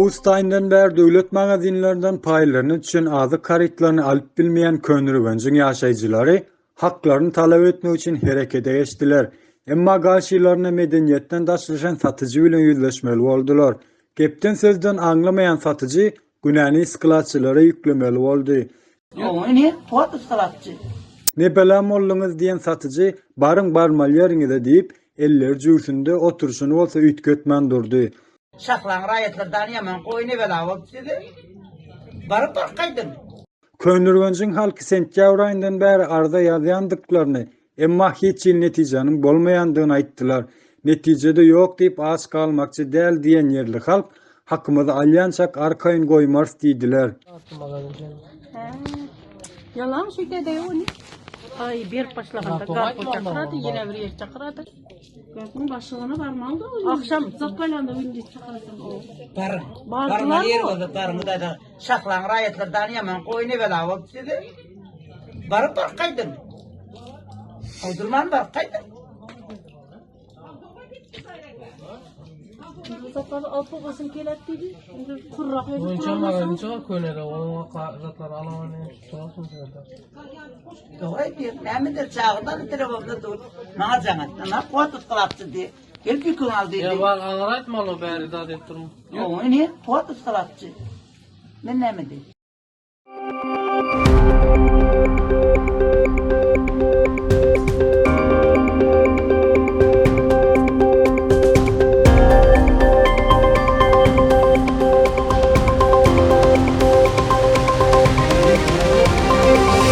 Awgust aýyndan bäri döwlet magazinlerinden paýlaryna düşen azyk harytlaryny alyp bilmeýän Köneürgenjiň ýaşaýjylary haklaryny talap etmek üçin herekete geçdiler. Emma garşylaryna medeniýetden daşlaşan satyjy bilen ýüzleşmeli boldular. Gepden-sözden aňlamaýan satyjy günäni skladçylara ýüklemeli boldy. Ýok, ine, Fuat ysgalatçy. Ne bela bolduňyz diýen satyjy, baryň barmaly ýeriňize diýip, elleri jübsünde oturyşyny bolsa üýtgetmän durdy. Şahlaň raýatlar dany ýaman gowy ne bela boldy size. Baryp baryp gaýdyň. Köneürgenjiň halky sentýabr aýyndan bäri arza ýazýandyklaryny, Emma hiç hili netijäniň bolmaýandygyny aýtdylar. Netije-de ýok diýip aç galmakçy däl diýen ýerli halk, Hakymyzy alýançak arkaýyn goýmarys diýdiler. Ýalan şeýdede ony. Aý berip başlaganda garpyz çakyrady, ýene bir ýer çakyrady. Garpyň başlygyna barmaly da. Akşam zakalanda gündiz çakyrady. Baryň. Barmaly ýer bolsa baryň da. Şahlaň raýatlar dany ýaman gowy ne bela boldy size. Baryp baryp gaýdyň. Oýdurman baryp gaýdyň. Awtobusum kelät diýdi. Indi kurrak edip Boýunça magazin çygar könere o zatlar alaman tutarsyň şurada. Dogry aýdýar. Nämedir çagyrdan telefonda dur. Maňa jaň etdi. Ana kuwat ysgylapçy diýdi. Gelip ýüküňi al diýdi. Ýa bar aňyr aýtmaly bäri zat edip durma. Ýok, ine kuwat ysgylapçy. Men näme diýdim?